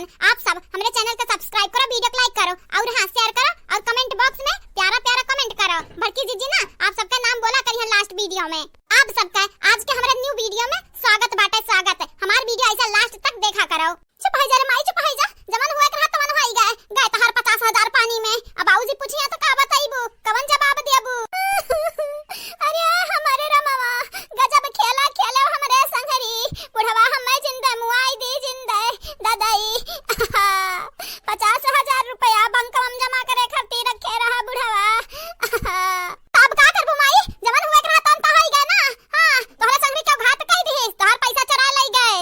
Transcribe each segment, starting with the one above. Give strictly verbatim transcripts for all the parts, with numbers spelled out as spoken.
आप सब हमरे channel के subscribe करो, video को like करो और हाँ, share करो और comment box में प्यारा प्यारा comment करो। बड़की जीजी ना आप सबका नाम बोला करिहन last video में। आप सबका आज के हमरे new video में स्वागत बाटे, स्वागत। हमार video ऐसा last तक देखा करो। चुप होइ जा रे माई, चुप होइ जा। जवन हुए के रहा तवन होइ गए। गए तोहार पचास हजार पानी में। अब बाबूजी पूछिया तो का बताइबू? कवन जवाब देबू? अरे हमरे रमवा, गजब खेला खेले हमरे संगरी। बुढ़वा हमें जिंदे मुआई दी जिंदे। ददाई। पचास हजार रुपया बैंक में जमा करे खातिर रखे रहा बुढ़वा। तब का करबू माई? जवन हुए के रहा तवन तो होइ गए ना। हाँ, तोहरे संगरी के घात कह दिहिस, तोहार पैसा चोरा लइ गए।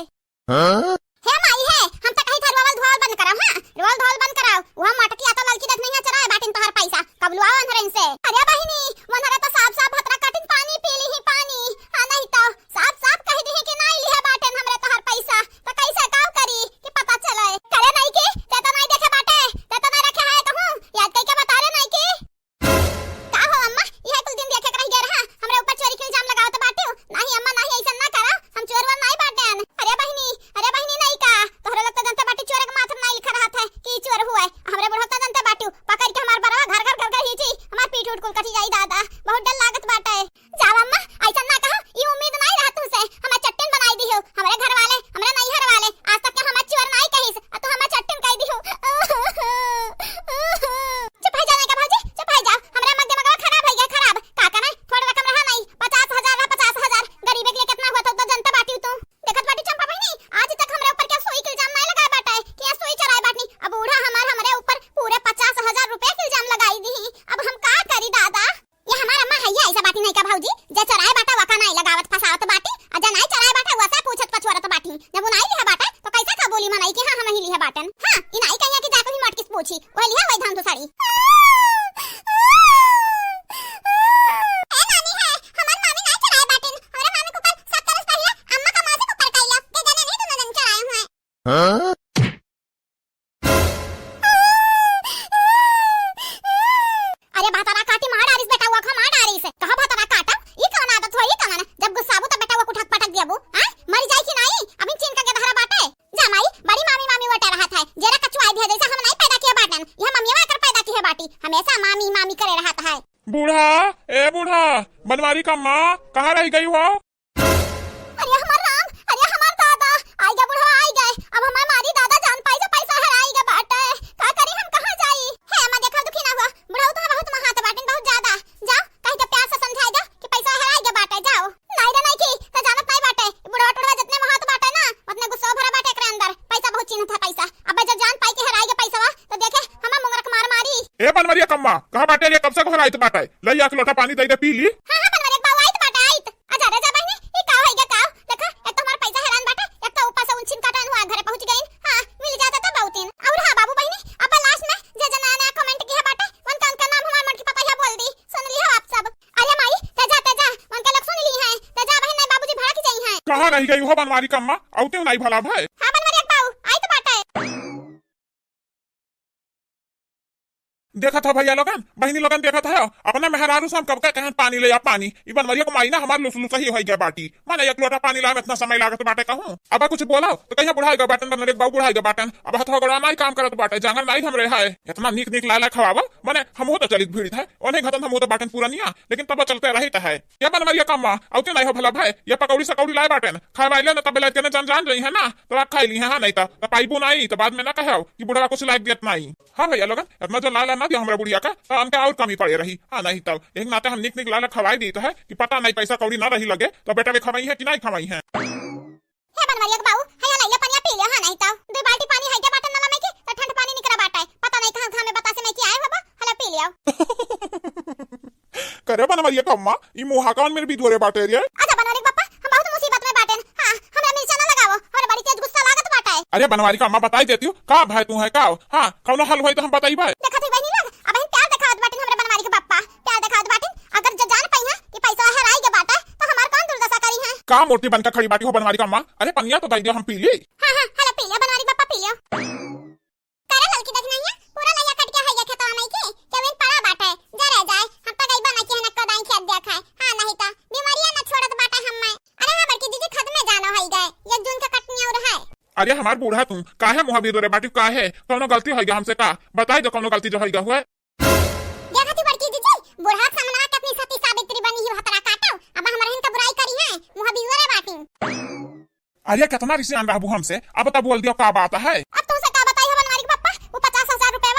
हाँ? हे माई हे, हम त कही था रोवल धोवल बंद कराओ, हाँ? रोवल धोवल बंद कराओ। वो मोटकी आ तो ललकी देख नहीं है, चोराए बाटिन तोहार पैसा। कब लुआओ अंधरन से? अरे बहिनी, वनरे तो साफ साफ भतरा काटिन पानी पी ली ही पानी। हाँ नहीं तो साफ साफ कह दी कि नाई लिहे बाटेन हमरे तोहार पैसा। तो कैसे काव करी कि पता चले? करे नहीं की, ते तो नहीं देखे बाटे, ते तो नहीं रखे है कहूँ। याद कई के बता रे नहीं की। का हो अम्मा, इहे कुल दिन देखे के रह गए रहा, हमरे ऊपर चोरी के इल्जाम लगावत बाटिउ। नाही अम्मा, नाही, ऐसन ना करा, हम चोर वोर नाही बाटेन। अरे बहिनी, अरे बहिनी, नाही का, तोहरे लोग तो जनते बाटी चोर के माथ में नाही लिखा रहत है कि चोर हुए। हमरे बुढ़ऊ तो जनते बाटिउ, पकड़ के हमार बरवा घर घर घर घर हीची, हमार पीठ उठ कुल कटी जाई दादा, बहुत डर लागत बाटे। जाओ अम्मा, ऐसन ना कहो, ई उम्मीद नाही रहा तुमसे, हमें चट्टिन बनाई दिहो, हमरे घर वाले, हमरे नैहर वाले, आज तक के हमें चोर नाही कहिस, आ तू हमें चट्टिन कह दिहो। चुप हो जा नहीं का भौजी, चुप हो जा। हमरा मग दिमागवा खराब हो गया, खराब। का करे? थोड़ा रकम रहा नहीं, पचास हजार रहा, पचास हजार। गरीबे के लिए कितना हुआ था, तो जनता बाटी तू। देखत बाटी चंपा बहिनी, आज तक हमरे ऊपर क्या सुई के इल्जाम नहीं लगाए बाटे कि या सुई चोराए बाटनी। अब बूढ़ा हमार हमरे ऊपर पूरे पचास हजार रुपया के इल्जाम लगाई दी। अब हम का करी दादा? ये हमार अम्मा है, ये ऐसा बाटी नहीं का भौजी, जे चोराए बाटा वका नहीं लगावत फसावत बाटी, आ जे नहीं चोराए बाटा वसे पूछत पछोरत बाटी। जब वो नहीं लिहा बाटा तो कैसे का बोली मनई कि हाँ हम ही लिहा बाटन। हाँ, ई नहीं कहिया कि जाके भी मटकिस पूछी, वह लिहा वही धान दुसारी। ए नानी है, हमार मामी नहीं चोराए बाटिन, हमरा मामी के ऊपर शक करस पहिले अम्मा का मौसी के ऊपर कैला, के जाने नहीं दोनों जन चोराए हुए। हाँ? अरे भातारा काटी मार डारिस बेटा, वो खा मार डारिस। कहा भातारा काटा? ई कौन आदत हुआ, ई कौन? जब गुस्साबू तो बेटा वो कुठक पटक दियाबू, हाँ? मरी जाई कि नहीं? अभी चीन का के धरा बाटे। जा माई, बड़ी मामी मामी वटे रहत है। जेरा कचुआई दिया जैसे हम नहीं पैदा किया बाटन। यह मम्मी आकर पैदा किया बाटी। हमेशा मामी मामी करे रहत है। बूढ़ा, ए बूढ़ा, बनवारी का माँ, कहाँ रह गई हो? अरे हमार राम, अरे हमार दादा, आई गा बुढ़वा, आई गए। अब हमार मारी दादा जान पाई जो पैसा हेराई गा बाटे। का करी हम, कहाँ जाई? हे अम्मा, देखा दुखी ना हुआ, बुढ़ऊ तो बहुत महात बाटिन, बहुत ज्यादा। जाओ, कह के प्यार से समझाई दो कि पैसा हेराई गा बाटे, जाओ। नहीं रे नहीं की, तो जानत नहीं बाटे, बुढ़वा टुढ़वा जितने महात बाटे ना, उतने गुस्सा भरा बाटे एकरे अंदर। पैसा बहुत चिन्हत है पैसा। अब जब जान पाई कि हेराई गा पैसा, तो देखे हमार मुंगरक मार मारी। ए बनवरिया कम्मा, कहाँ बाटे रे? कब से घोराइत बाटे? लई एक लोटा पानी दे दे, पी ली। हाँ, हाँ, बनवरिया बाबू, आइत बाटे, आइत। आजा रे, जा बहिनी, ई का होई गे, का? देखा, एक तो हमार पैसा हेरान बाटे, एक तो ऊपर से उनछिन काटन हुआ, घरे पहुँच गइन। हाँ, मिल जाता तो बहुत दिन। और हाँ बाबू बहिनी, अब last में जे जना नया comment किया बाटे, उनका, उनका नाम हमार मटकी पतोहिया बोल दी, सुन लिहा आप सब। अरे माई, ते जा, ते जा, उनके लोग सुन ली हैं, ते जा बहिन, नहीं बाबूजी भड़क जाई हैं। कहाँ रह गई हो बनवारी कम्मा? औते नहीं भला भाई। हाँ बनवारी बाबू, आइत बाटे। देखत हो भैया लोगन, बहिनी लोगन, देखत हो, अपना मेहरारू से हम कब का कहन पानी ले आ पानी। ई बनवरिया को माई ना हमार लुस लुस ही होई गया बाटी। माने एक लोटा पानी लावे में इतना समय लागत बाटे कहूँ। अब कुछ बोलाओ तो कहिया बुढ़ाई गया बाटन, बनवरिया बाबू बुढ़ाई गया बाटन। अब हथवा गोड़ा नाई काम करत बाटे, जांगर नाई हमरे है। इतना नीक नीक लाला खवावा, माने हमहू तो चलित भीड़ित है, ओने घतन हमहू तो बाटन पुरनिया, लेकिन तब चलते रहित है। ये बनवरिया कम्मा, औते नहीं हो भला भाई, ये पकौड़ी सकौड़ी लाए बाटन, खाए वाले ना तब लाए के ना जान जान रही है ना, तो आप खाई ली है, हाँ, नहीं तो, तो पाइबू नहीं, तो बाद में ना कहो कि बुढ़वा कुछ लायक दियत नहीं। हाँ भैया लोगन, इतना जो लाला ना दिया हमरा बुढ़िया का, तो हमके और कमी पड़े रही। हाँ, नहीं तब एक नाते हम निक निक लाला खवाई दी तो है कि पता नहीं पैसा कौड़ी ना रही लगे, तो बेटा वे खवाई है कि नहीं खवाई है। हे बनवरिया के बाऊ, है लइले पनिया पी लियो, हाँ, नहीं तब दो बाल्टी पानी है के बाटन नला में की, तो ठंड पानी निकरा बाटा है। पता नहीं कहाँ घामे बतासे में की आए हो बा, हला पी लियो। करे बनवरिया का अम्मा, ई मुहा कौन मेरे भी धोरे बाटे रे? अच्छा बनवरिया के पप्पा, हम बहुत मुसीबत में बाटेन। हाँ, हमरा मिर्चा ना लगावो, हमरा बड़ी तेज गुस्सा लागत बाटे। अरे बनवारी का अम्मा, बताई देती हूँ, का भाई तू है का? हाँ, कौनो हल होई तो हम बताई भाई। देखत ही बहिनी लोग, अब हम प्यार देखावत बाटिन हमरे बनवारी के पप्पा, प्यार देखावत बाटिन। अगर जो जान पाई है कि पैसा हेराई के बाटे, तो हमार कौन दुर्दशा करी है? का मूर्ति बनकर खड़ी बाटी हो बनवारी का अम्मा? अरे पनिया तो दे दियो, हम पी ली। हाँ, हाँ, हला पी लियो बनवारी के पप्पा, पी लियो। करे ललकी देख नहीं है, पूरा लइया कट के है ये खेतवा में की, जमीन पड़ा बाटे, जरे जाए, हम तो गई बना के है ना कोदाई खेत दिया खाए। हाँ, नहीं तो बीमारियां ना छोड़त बाटे हम में। अरे हाँ, बड़की दीदी, खत में जानो है गए, एक जून का कटनी और है। अरे हमार बूढ़ा, तू काहे मुँह बिदुरे बाटी, काहे? कौनो गलती होइगा हमसे का? बताई दो कौनो गलती जो होइगा हुए। देखा थी बड़की जीजी, बूढ़ा के सामने कितनी सती सावित्री बनी ही, भतरा काटो, अब हमरा हिन का बुराई करी है, मुँह बिदुरे बाटी। अरे कितना रिसियान रहबू हमसे, अब तो बोल दियो का बात है। अब तुमसे का बताई हो बनवारी के पप्पा, वो पचास हजार रुपया।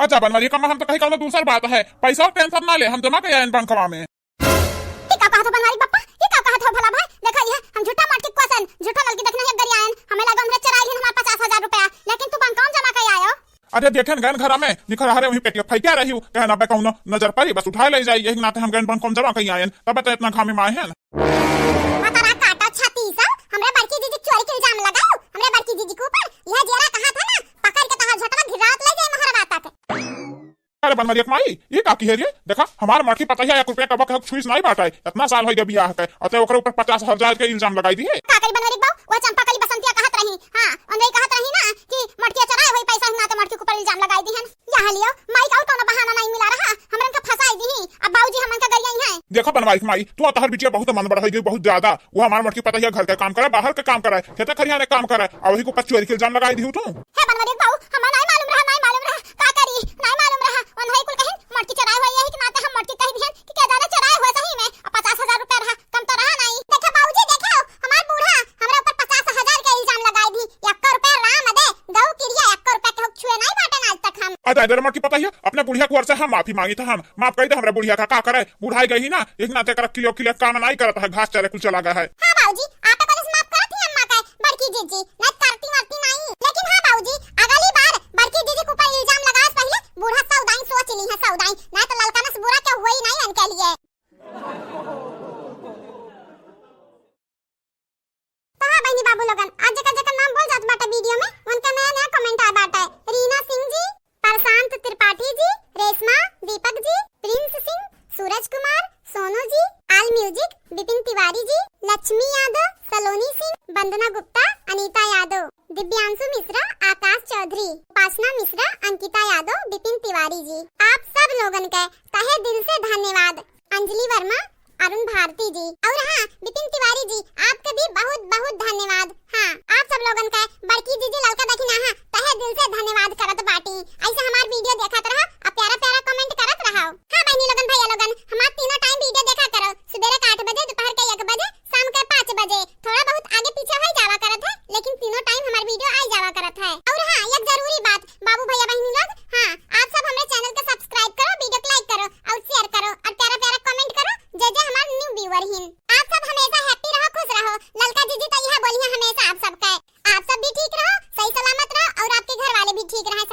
अच्छा बनवारी कम्मा, हम तो कहीं कौनो दूसर बात है, पैसा और टेंशन ना ले, हम जमा कर आयन बैंकवा में। ये का कहत हो बनवारी के पप्पा, ये का कहत हो भला भाई? देखा ये हम झूठा मटकी क्वेश्चन, झूठा ललकी देखना है गरियायन, हमें लगा उनके चराई लेन हमारा पचास हजार रुपया, लेकिन तू बैंकवा में जमा कर आयो। अरे देखेन गन घरा में निखरा हरे वहीं पेटिया फेंका रही हूँ, कहना बे कौनो नजर पड़ी बस उठा ले जाई, यही नाते हम गन बैंकवा में जमा कर आयन, तब तो इतना घामे में आए हैं। भतरा काटा छाती सब, हमरे बड़की जीजी के चोरी के इल्जाम लगाओ, हमरे बड़की जीजी के ऊपर। यह जेरा कहा था ना, पकड़ के तहार झटवा घिरात ले जाए महरवा तक। अरे बनवारी के माई, ये का की है रे? देखा, हमार मटकी पतहिया एक रुपया कबक हक छुईस नहीं बाटा है, इतना साल होइगा बियाह के, अते ओकरे ऊपर पचास हजार के इल्जाम लगाई दी है। का करी बनवारी के बाऊ, वो चंपा कली बसंतिया कहत रही, हाँ, उन्हें कहत रही ना कि मटकिया चराए हुई पैसा ना तो मटकी के ऊपर इल्जाम लगाई दी है। यहाँ लियो, माई का और कौनो बहाना नहीं मिला रहा, हमरन का फंसाई दी ही। अब बाबूजी हमन का गरियाई हैं। देखो बनवारी के माई, तू और तहर बिटिया बहुत मन बड़ा हो गई, बहुत ज्यादा। वो हमार मटकी पतहिया घर का काम करे, बाहर का काम करे, खेते खरियाने काम करे, और वही के ऊपर चोरी के इल्जाम लगाई दी तू। हे बनवारी के बाऊ, हमें नहीं मालूम रहा, नहीं मालूम रहा, का करी, नहीं मालूम रहा। उन्हें कुल कहिन मटकी चराए हुई, यही के नाते हम मटकी कह दिहन कि क्या ज्यादा चराए हुए सही में, अब पचास हजार रुपया रहा, कम तो रहा नहीं। देखा बाबूजी, देखा हमार बूढ़ा हमरा ऊपर पचास हजार के इल्जाम लगाई दी, एक रुपया राम दे, गऊ किरिया एक रुपया के हक छुए नहीं बाटन आज तक हम। अरे दादा, मटकी पतहिया, अपने बुढ़िया कुंवर से हम माफी मांगी था, हम माफ कर दे हमरा बुढ़िया का, का करे, बुढ़ाई गई ही ना, एक नाते कर किलो किलो काम नहीं करत है, घास चरे कुल चला गया है। हाँ बाबूजी, आप तो कल से माफ करत ही अम्मा का, बड़की जीजी, नहीं करती मरती नहीं। लेकिन हाँ बाबूजी, अगली बार बड़की जीजी के ऊपर इल्जाम लगाए से पहले बूढ़ा सौदाई सोच ली है, सौदाई, नहीं तो ललका नस बुरा क्या हुआ ही नहीं इनके लिए। तो हाँ बहनी बाबू लोगन, आज जेकर जेकर नाम बोल जात बाटे वीडियो में, उनका नया नया कमेंट आ बाटे। रीना सिंह जी, प्रशांत त्रिपाठी जी, रेशमा, दीपक जी, प्रिंस सिंह, सूरज कुमार, सोनू जी, आल म्यूजिक, विपिन तिवारी जी, लक्ष्मी यादव, सलोनी सिंह, वंदना गुप्ता, अनीता यादव, दिव्यांशु मिश्रा, आकाश चौधरी, उपासना मिश्रा, अंकिता यादव, विपिन तिवारी जी, आप सब लोगन के तहे दिल से धन्यवाद। अंजलि वर्मा, अरुण भारती जी, और हाँ, विपिन तिवारी जी, आपके भी बहुत बहुत धन्यवाद। हाँ, आप सब लोगन का बड़की जीजी ललका दखिना, हाँ, तहे दिल से धन्यवाद करत बाटी। ऐसे हमार वीडियो देखत रहा, आ प्यारा प्यारा कमेंट करत रहा। हाँ बहनी लोगन, भैया लोगन, हमार तीनों टाइम वीडियो देखा करो, सुबेरे के आठ बजे, दोपहर के एक बजे, शाम के पाँच बजे। थोड़ा बहुत आगे पीछे हो जावा करत है, लेकिन तीनों टाइम हमार वीडियो आ जावा करत है। और हाँ, एक जरूरी बात, बाबू भैया बहनी लोग, हाँ, आप सब हमरे चैनल के सब्सक्राइब करो, वीडियो को लाइक करो और शेयर करो और प्यारा प्यारा कमेंट करो, जय जय हमार न्यू व्यूअर हिन। आप सब हमेशा हैप्पी रहो, खुश रहो। ललका जीजी तो यह बोली है हमेशा आप सबका, आप सब भी ठीक रहो, सही सलामत रहो और आपके घर वाले भी ठीक रहे।